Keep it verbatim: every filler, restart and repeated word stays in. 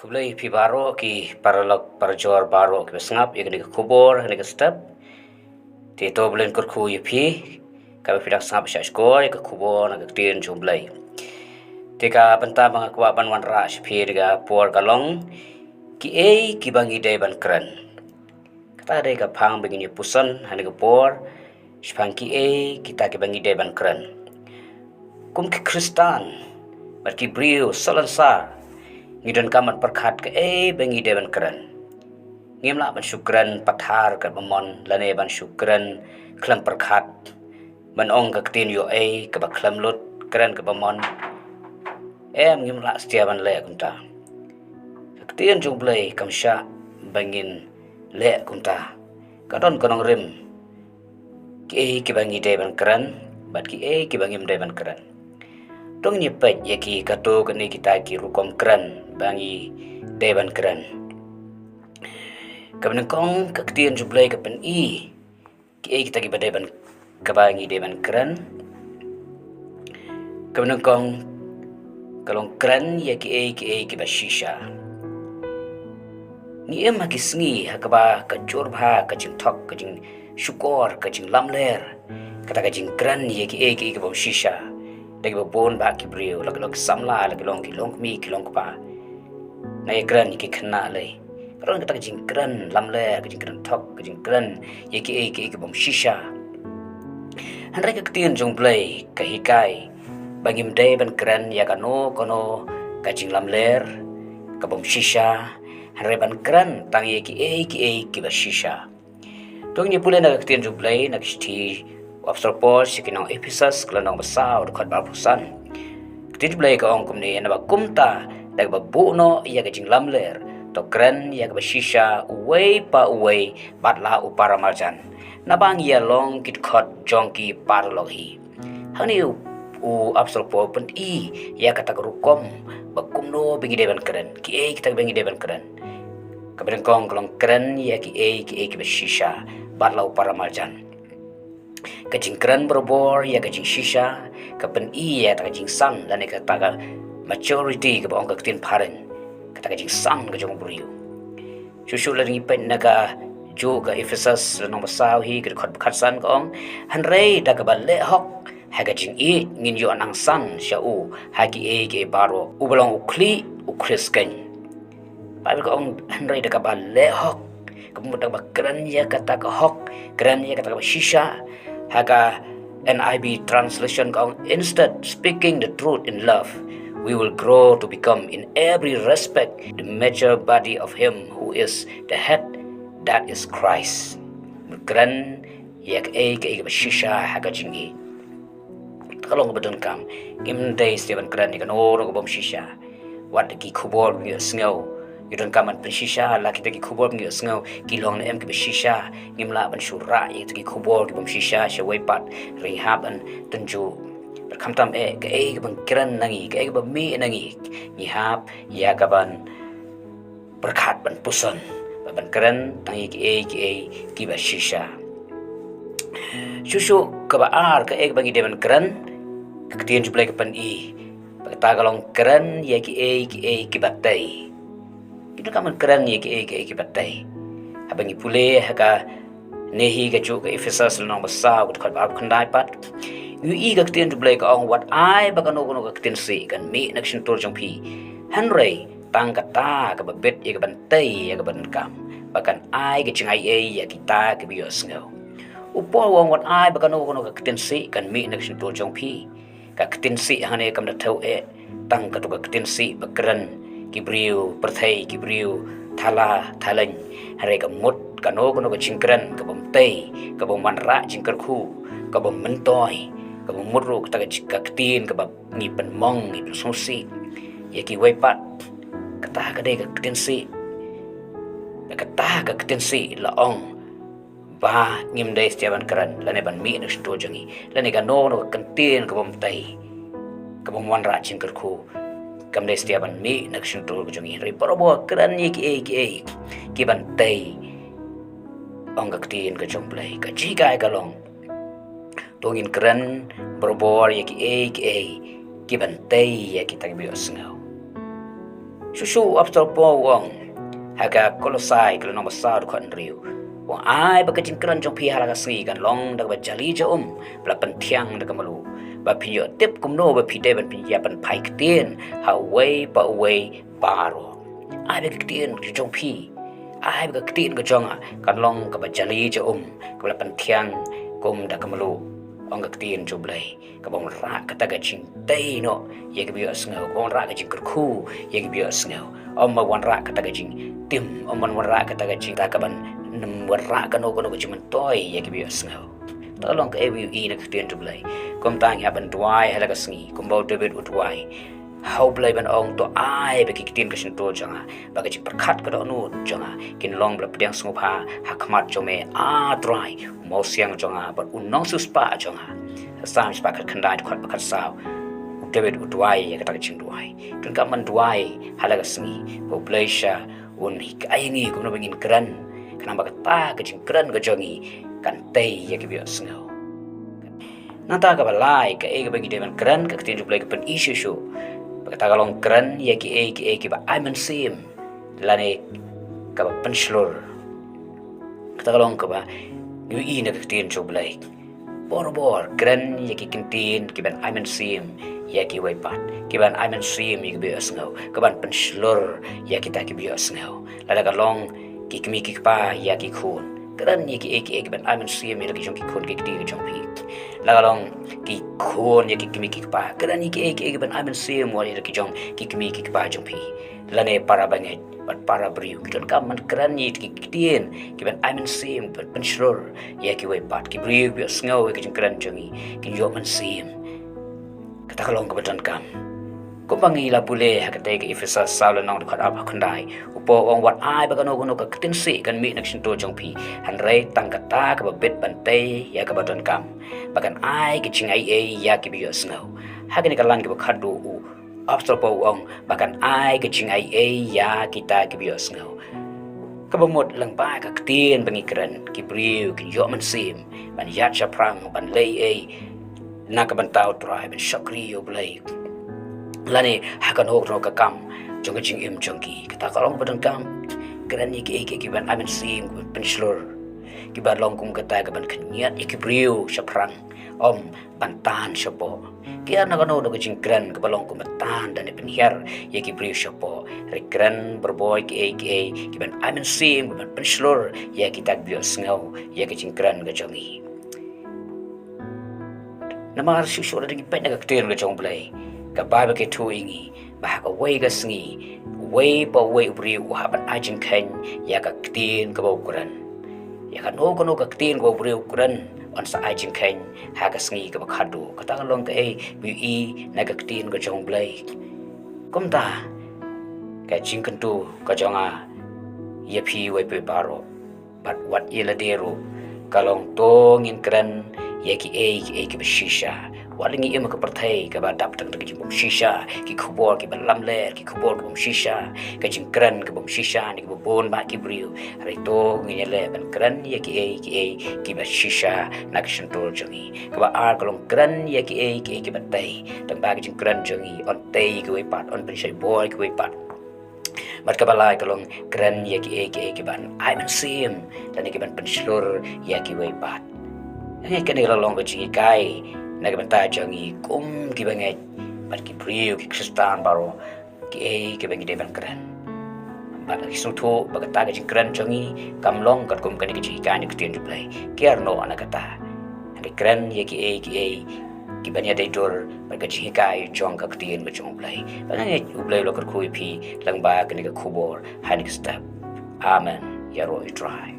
Khublei ïa phi baroh ki paralok parajor baroh kiba sngap ïa kane ka khubor, kane ka step. Te to U Blei un kyrkhu ïa phi kaba phi dang sngap shah shkor ïa ka khubor na ka ktien jong U Blei. Te ka bynta ba nga kwah ban wanrah sha phi ha kane ka por ka long, kiei kiba ngi dei ban kren. Kata dei ka phang ba ngin ïa puson ha kane ka por, shaphang kiei kita kiba ngi dei ban kren. Kum ki Khristan bad ki briew salonsar, ngi donkam ban pyrkhat kaei ba ngi dei ban kren. Ngim lah ban shu kren pathar katba mon lane ban shu kren khlem pyrkhat, ban ong ka ktien ïoh ei kaba khlem lut, kren kaba mon. Em, ngim lah satia ban leh kumta. Ka ktien jong U Blei kam shah ba ngin leh kumta. Ka don ka nongrim kiei kiba ngi dei ban kren bad kiei kiba ngim dei ban kren. To ngin ïa peit ïa ki katto katne kita ki rukom kren ba ngi dei ban kren. Kaba nyngkong, ka ktien jong U Blei ka pyni kiei kita kiba dei ban, kaba ngi dei ban kren. Kaba nyngkong ka long kren ïa kiei kiei kiba shisha. Ngi im ha ki sngi ha kaba ka jur bha ka jingthok, ka jingshukor, ka jinglamler, kata ka jingkren ïa kiei kiei kibym shisha da kiba bun bah ki briew, la ki long ki samla, la ki long ki longkmie ki longkpa. Ngi ïa kren ïa ki khynnah lei. Ka don kata ka jingkren lamler, ka jingkren thok, ka jingkren ïa kiei kiei kibym shisha. Hynrei ka ktien jong U Blei ka hikai ba ngim dei ban kren ïa kano kano ka jinglamler kabym shisha, hynrei ban kren tang ïa kiei kiei kiba shisha. To ngin ïa pule na ka ktien jong U Blei na ka shithi u Apostol Paul sha ki nong Ephesus, ka lynnong ba saw, dkhot ba arphew san. Ka ktien jong U Blei ka ong kumne: Naba kumta, da kaba buh noh ïa ka jinglamler, to kren ïa kaba shisha uwei pa uwei bad la u para marjan, naba ngi ïa long ki dkhot jong ki paralok hi. Hangne u, u Apostol Paul u pyni ïa kata ka rukom ba kumno ba ngi dei ban kren, kiei kita ba ngi dei ban kren. Kaba nyngkong ka long kren ïa kiei kiei kiba shisha bad la u para marjan. Ka jingkren barabor ïa ka jingshisha ka pyni ïa kata ka jingsan lane kata ka maturity kaba ong ka ktien phareng, kata ka jingsan ka jong u briew. Shuh shuh lada ngi peit na kajuh ka Ephesus lynnong ba saw hi, ka dkhot ba khatsan ka ong: Hynrei da kaba leh hok ha ka jingïeit ngin ïoh nang san sha u ha kiei kiei baroh, uba long u khlieh u khriat skeiñ. Baibl ka ong: Hynrei da kaba leh hok, ka mut da kaba kren ïa kata ka hok, kren ïa kata kaba shisha. Ha ka N I V translation ka ong: Instead, speaking the truth in love, we will grow to become in every respect the mature body of him who is the head, that is Christ. Kren ïa kaei kaei kaba shisha ha ka jingïeit. Ka long kaba donkam. Ngim dei satia ban kren ïa kano kano kabym shisha. Wat ki khubor ba ngi ïohsngew, ngi donkam ban pynshisha, la kita ki khubor ba ngi ïohsngew ki long ne em kiba shisha. Ngim lah ban shu rah ïa kita ki khubor kibym shisha sha wei pat, hynrei ngi hap ban tynjuh. Bad khamtam eh, kaei kaban kren na ngi, kaei kaba mih na ngi, ngi hap ïa kaban pyrkhat, ban puson, ban kren tang ïa kiei kiei kiba shisha. Shuh shuh kaba ar, kaei kaba ngi dei ban kren, ka ktien jong U Blei ka pyni ba kata ka long kren ïa kiei kiei kiba tei. Ngi donkam ban kren ïa kiei kiei kiba tei. Haba ngi pule ha ka Nehi kajuh ka Ephesus lynnong ba saw, ka dkhot ba arphew khyndai pat, ngi ïohi ka ktien jong U Blei ka ong: Wat ai ba kano kano ka ktien sih kan mih na ka shyntur jong phi, hynrei tang kata kaba bit ïa kaban tei ïa kaba donkam, ba kan ai ka jingaiei ïa kita kiba ïohsngew. U Paul u ong: Wat ai ba kano kano ka ktien sih kan mih na ka shyntur jong phi. Ka ktien sih hangne kam da thew eh tang kato ka ktien sih ba kren ki briew pyrthei, ki briew thala thalaiñ. Hynrei ka mut kano kano ka jingkren kabym tei, kabym wanrah jingkyrkhu, kabym myntoi, kabym mut ruh kata ka ji-, ka ktien kaba ngi pynmong, ngi pynsngewsih ïa kiwei pat. Kata ka dei ka ktien sih. Kata ka ktien sih la ong ba ngim dei satia ban kren lane ban mih na ka shyntur jong ngi, lane kano kano ka ktien kabym tei, kabym wanrah jingkyrkhu, kam dei satia ban mih na ka shyntur ka jong ngi. Hynrei barabor kren ïa kiei kiei kiban tei, ong ka ktien ka jong U Blei. Ka jinghikai ka long, to ngin kren barabor ïa kiei kiei kiban tei ïa kita kiba ïohsngew. Shuh shuh u apostol Paul u ong ha ka Kolosai ka lynnong ba saw dkhot hynriew, u ong ai ba ka jingkren jong phi ha la ka sngi kan long da kaba jali ja um, ba la pynthiang da ka mluh, ba phin ïoh tip kumno ba phi dei ban pynïap ban phai ktien ha uwei pa uwei baroh. Ai ba ka ktien ka jong phi, ai ba ka ktien ka jong nga kan long kaba jali ja um, kaba la pynthiang kum da ka mluh, ong ka ktien jong U Blei. Kaba wanrah kata ka jingtei noh ïa kiba ïohsngew, kaba wanrah ka jingkyrkhu ïa kiba ïohsngew. Ym ban wanrah kata ka jingtim, ym ban wanrah kata ka jing, kata kaban ym wanrah kano kano ka jingmyntoi ïa kiba ïohsngew. Kata ka long kaei ba ïohi na ka ktien jong U Blei. Kumta ngi hap ban duwai ha la ka sngi kumba u David u duwai ha U Blei ban ong, to ai ba ki ktien ka shyntur jong nga bad ka jingpyrkhat ka dohnud jong nga kin long ba la pdiang sngewbha ha khmat jong me, A Trai, u mawsiang jong nga bad u nongsiewspah jong nga. Salm shispah khatkhyndai dkhot ba khatsaw, u David u duwai ïa kata ka jingduwai. To ngin kam ban duwai ha la ka sngi ba U Blei sha un hikai ïa ngi kumno ba ngin kren, khnang ba kata ka jingkren ka jong ngi kan tei ïa kiba ïohsngew. Nangta kaba lai, kaei kaba ngi dei ban kren, ka ktien jong U Blei ka pyni shuh shuh ba kata ka long kren ïa kiei kiei kiba ai mynsiem lane kaba pynshlur. Kata ka long kaba ngi ïohi na ka ktien jong U Blei. Bor bor kren ïa ki ktien kiban ai mynsiem ïa kiwei pat, kiban ai mynsiem ïa kiba ïohsngew, kaban pynshlur ïa kita kiba ïohsngew. Lada ka long ki kmie ki kpa ïa ki khun, kren ïa kiei kiei kiban ai mynsiem ïa la ki jong ki khun ki kti ki jong phi. Lada ka long ki khun ïa ki kmie ki kpa, kren ïa kiei kiei kiban ai mynsiem wat ïa la ki jong ki kmie ki kpa jong phi. Lane para bangeit bad para briew, ngi donkam ban kren ïa ki ktien kiban ai mynsiem, ban pynshlur ïa kiwei pat. Ki briew ba ïohsngew ïa ka jingkren jong ngi kin ïoh mynsiem. Kata ka long kaba donkam. Kumba ngi la pule ha katei ka Ephesos saw lynnong dkhot arphew khyndai, u Paul u ong, wat ai ba kano kano ka ktien sih kan mih na ka shyntur jong phi, hynrei tang kata kaba bit ban tei ïa kaba donkam, ba kan ai ka jingaiei ïa kiba ïohsngew. Ha kane ka lain kaba khatduh u apostol Paul u ong ba kan ai ka jingaiei ïa kita kiba ïohsngew. Kaba mut lyngba ka ktien ba ngi kren, ki briew kin ïoh mynsiem ban ïaid shaphrang, ban leh ei na ka bynta U Trai, ban shakri ïa U Blei, lane ha kano kano ka kam jong ka jingim jong ki. Kata ka long ba donkam. Kren ïa kiei kiei kiban ai mynsiem, kiban pynshlur, kiba long kum kata kaban khynñiat ïa ki briew shaphrang, ym ban tan shapoh. Kiar na kano kano ka jingkren kaba long kumba tan da ne pynhiar ïa ki briew shapoh. Hynrei kren bor bor kiei kiei kiban ai mynsiem, kiban pynshlur ïa kita kiba ïohsngew ïa ka jingkren ka jong ngi. Namar shuh shuh lada ngi peit na ka ktien ka jong U Blei, ka Baibl ka ïathuh ïa ngi ba ha kawei ka sngi, uwei pa uwei u briew u hap ban ai jingkheiñ ïa ka ktien kaba u kren. Ïa kano kano ka ktien kaba u briew u kren, un sa ai jingkheiñ ha ka sngi kaba khatduh. Kata ka long kaei ba ngi ïohi na ka ktien ka jong U Blei. Kumta ka jingkyntu ka jong nga ïa phi wei pa wei baroh, bad wat ïa lade ruh, ka long to ngin kren ïa kiei kiei kiba shisha. Wat la ngi im ha ka pyrthei kaba dap tang da ka jingbym shisha, ki khubor kiba lamler, ki khubor kiba bym shisha, ka jingkren kaba bym shisha na kiba bun bah ki briew. Hynrei to ngin ïaleh ban kren ïa kiei kiei kiba shisha na ka shyntur jong ngi. Kaba ar ka long kren ïa kiei kiei kiba tei, tang ba ka jingkren jong ngi un tei ïa kiwei pat, un pynshai bor ïa kiwei pat. Bad kaba lai ka long kren ïa kiei kiei kiban ai mynsiem lane kiban pynshlur ïa kiwei pat. Ngi, kane ka la long ka jinghikai na ka bynta jong ngi kum kiba ngeit bad ki briew, ki Khristan baroh, kiei kiba ngi dei ban kren. Bad ngi sngewthuh ba kata ka jingkren jong ngi kam long katkum kane ka jinghikai na ka ktien jong U Blei. Kiar noh na kata. Hynrei kren ïa kiei kiei kiban ïadei dur bad ka jinghikai jong ka ktien ka jong U Blei. Bad nga ngeit U Blei u la kyrkhu ïa phi lyngba kane ka khubor ha kane ka step. Amen. Ïaroh ïa U Trai.